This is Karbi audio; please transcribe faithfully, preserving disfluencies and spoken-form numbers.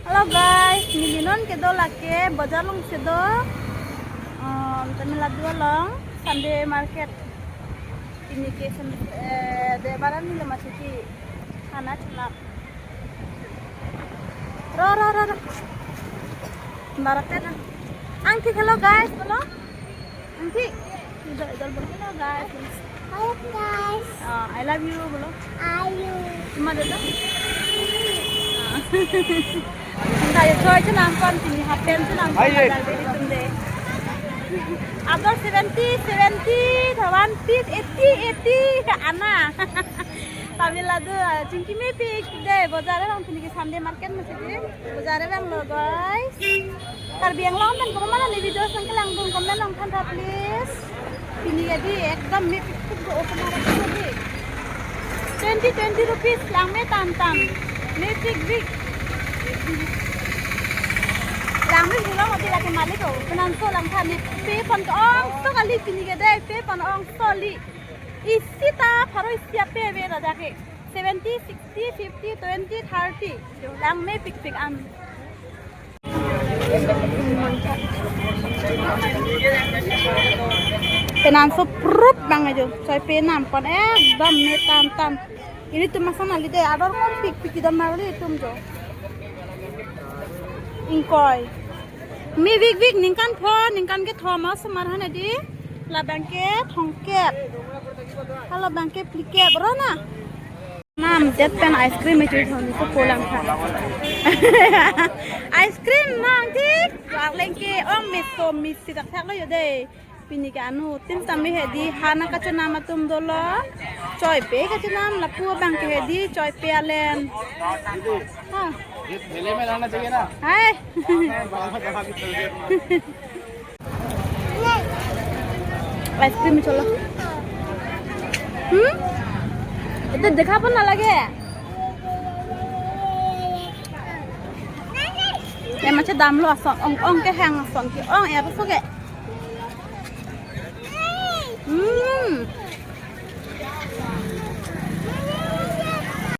Hello guys, neli non kedo lake bazar along si do. Um, Tamil Nadu along Sunday market. Pini ke Sun-, eh, Debar arni lo masi ke. Hana chenam. Ro, ro, ro, ro. Barat na. Angti, hello guys, bolo. Angti. Idol, idol bolo. Hello guys. Hi guys. Ah, I love you bolo. I you. Cuma dulu. Ah. Tayo choi chenam pon, pini half pant chenam pon. Hi, hi. Ador seventy, seventy, one piece eighty, eighty. Ana. Tamil Nadu, ah, chingki mepik de, bazar along pini ke Sunday market masi de. Bazar along lo, guys. Karbi Anglong pen komat ma ne video sang kelang dun comment along than tha, please. Pini ke di ekdom mepik pik do open arap do di. Twenty, twenty rupees lang me tan tan. Mepik pik. Lang me pulang ati lake malik ko. Penanso lang tha ne pe pon ongso kali pini ke de, pe pon ongso kali. Isi ta pharo isi ape ave raja ke. Seventy, sixty, fifty, twenty, thirty. Lang mepik pik an. Penanso prup bang ajo. Choi pe nam pon ekdom me tan tan. Ilitum ason kali de, ador kon pik pik idam marli itum jo. Ingkoi. Mepik pik ningkan pho, ningkan kethom osomar hana di. Labang ke thomkep. Halabang ke phlikep, ro na. Nam det pen ice cream itu thon ko pulang tha. Ice cream nang tik, arleng ke ong meso mesi tak tak lo yo de. Pini ke anu, tin tame hedi, hana kachenam atum dolo. Choi pe kachenam, lapu abang ke hedi, choi pe alen. Ha. ये थैले में लाना चाहिए ना। Hai. Ice cream cholo. Hmm? Itu dekha pon na lage. Ya, macam dam lo ason, ong, ong ke hang ason ke, ong ya, apa ke? Hmm.